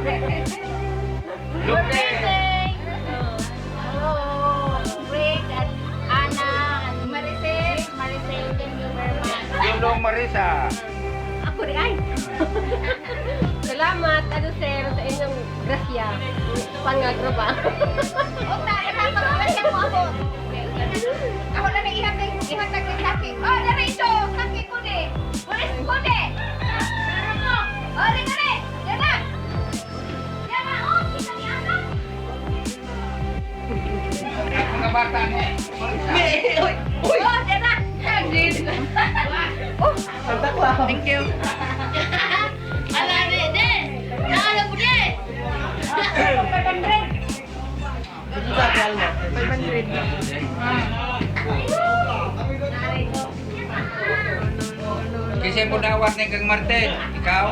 Lupe. Hello, Rick and Anna and Maricel. Maricel, thank you very much. Lulong Marisa. Ako rin ay. Salamat, ano sir, sa inyong grasya. Pangagraba. O ta, ipapaggrasya mo ako. Ako na may ihatag, ihatag ng sakit. Oh, dara ito, sakit ko ni. Pulis ko ni. Dara mo. Oh, ringa ni. Dara. Dara, oh, kita ni Ana. Mga bata ni Marisa. Oh, dara. Oh, Thank you. Ala, de, de. Naala mo, de. 500. 500. Kasi mo dawat ni Kang Martin. Ikaw?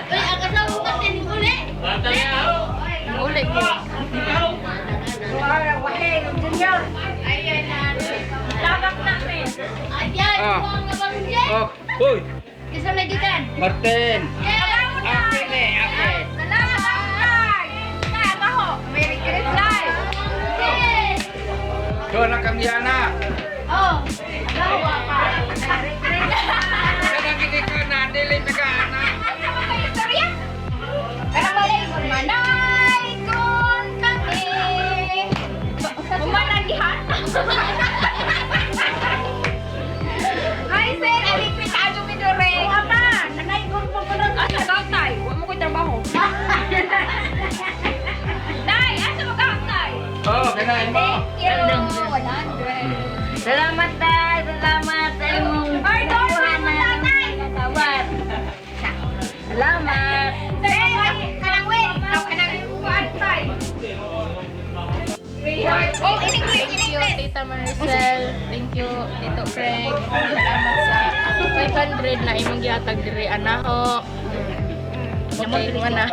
Uy, ang asawa ko kasi uli. Uli ko. Ayan na. Tabak na, men. Ayan, Ah. ang nabarong dyan. Oh, uy, Isa lagi kan. Martin. Akin eh, akin. Salamat! Merry Christmas! Yes! Doon ang kang Yana. Oh! Merry Christmas! Kanang hindi ka na, dili na ka na. Ano ba kayo istorya? Karang balay, manay kon kami. Humananihan? Hi sir, alipit ajo mi dore. Ama, nanay kon po ko nang asa ka tay. Wa mo koy trabaho. Tay, asa mo ka tay? Oh, kanain mo. Thank you. 100. Salamat, tay. Salamat sa imong Ay, don't mo tatay. Tawad. Salamat. Sir, kanang wen, aw kanang kuan tay. Oh, ining Thank you, ining Tita Maricel. Thank you, Tito Craig. Salamat sa 500 na imong gihatag diri anaho. Okay, na.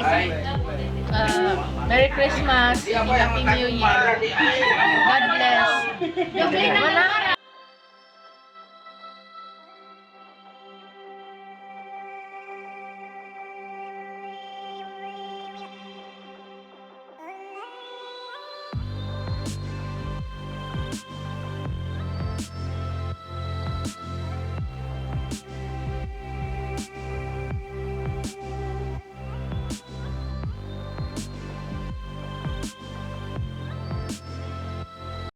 Ay, Merry Christmas di and ako yung Happy New Year. God bless. Wala.